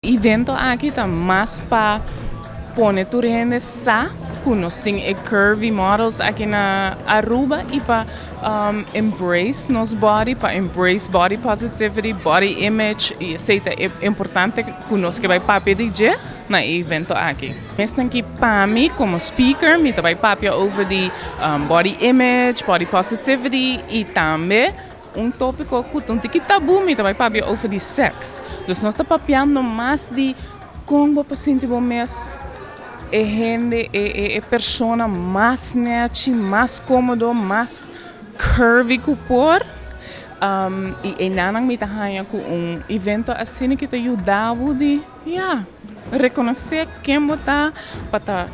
Evento aki ta mas pa pone tur hende sa cu nos tin e curvy models aki na Aruba y pa embrace nos body, pa embrace body positivity, body image, y esey ta importante cu nos kier bay papia di dje na e evento aki. Mes cu pa mi como speaker, mi ta bay papia over di body image, body positivity y tambe un topico cu un tiki tabu, mi ta bay papia over di sex. Dus nos ta papiando mas di con bo sinti bo mes e hende e persona mas nechi, mas comodo, mas curvy cu por. Y eynan mi ta haya cu un evento asina cu ta yuda di, yeah, reconoce ken bo ta pa ta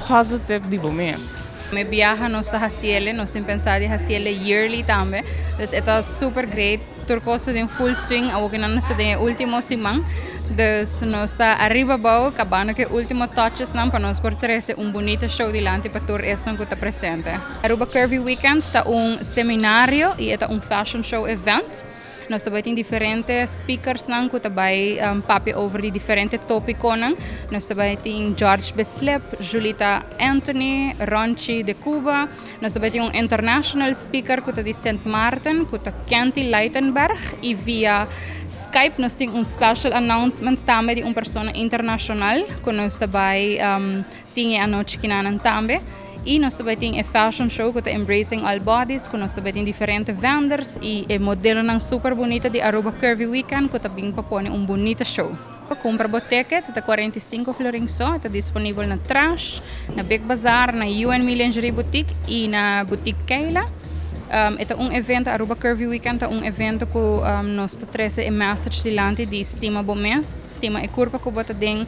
positive di bo mes. Mi biaha nos ta haciele, nos tin pensa di haciele yearly tambe. Dus e ta super great. Tur cos ta den full swing, awor cu nos ta den ultimo siman. Dus nos ta ariba abou, cabando cu ultimo touches nan pa nos por trece un bunita show dilanti pa tur esnan cu ta presente. Aruba Curvy Weekend ta un seminario y ta un fashion show event. Nos tambe tin diferente speakers nan cu tambe papia over di diferente topiconan. Nos tambe tin George Beslip, Julita Anthony, Ronchi de Cuba. Nos tambe tin un international speaker cu ta di St. Martin, cu ta Kenty Leitenberg, y via Skype nos tin un special announcement tambe di un persona internacional cu nos tambe tin anochi aki nan tambe. Y nos tambe tin e fashion show cu ta Embracing All Bodies, cu nos tambe tin diferente vendors y e modelonan super bunita di Aruba Curvy Weekend, cu tambe pa pone un bunita show. Cumpra bo ticket, ta 45 florin so, ta disponibel na Trash, na Big Bazaar, na UNM Lingerie Boutique y na Boutique Keila. E un evento, Aruba Curvy Weekend, un evento cu nos ta trece e message dilanti di stima bo mes, stima e curpa cu bo tin,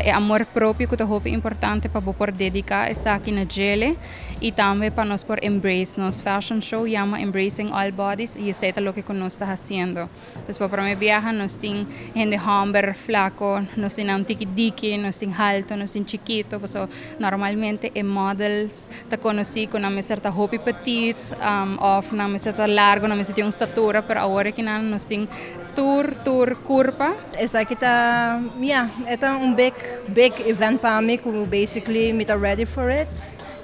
e amor propio cu ta hopi importante pa por dedica esaki na dje y tambe pa nos por embrace nos fashion show yama Embracing All Bodies, y esey ta loke nos ta haciendo. Dus pa prome biaha nos tin hende homber flaco, nos tin un tiki diki, nos tin halto, nos tin chikito, so normalmente e models ta conoci cu nan mester ta hopi petite of nan mester ta largo, nan mester tin un statura, pero awor aki nan nos tin tur curpa. Esaki ta, yeah, ta un big, big event pa mi, cu basically mi ta ready for it.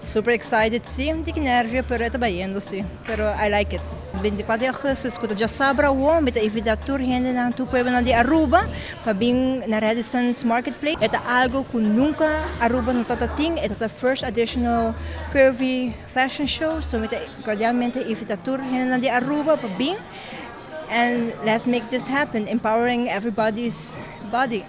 Super excited, si, un tiki nervio, pero ta bayendo, si. Pero I like it. 24 di augustus, cu ta diasabra awo, mi ta invita tur hende na tur pueblo di Aruba pa bin na Radisson's Marketplace. Ta algo cu nunca Aruba no tabata tin, ta the first additional curvy fashion show, so mi ta cordialmente invita tur hende di Aruba pa bin. And let's make this happen, empowering everybody's body.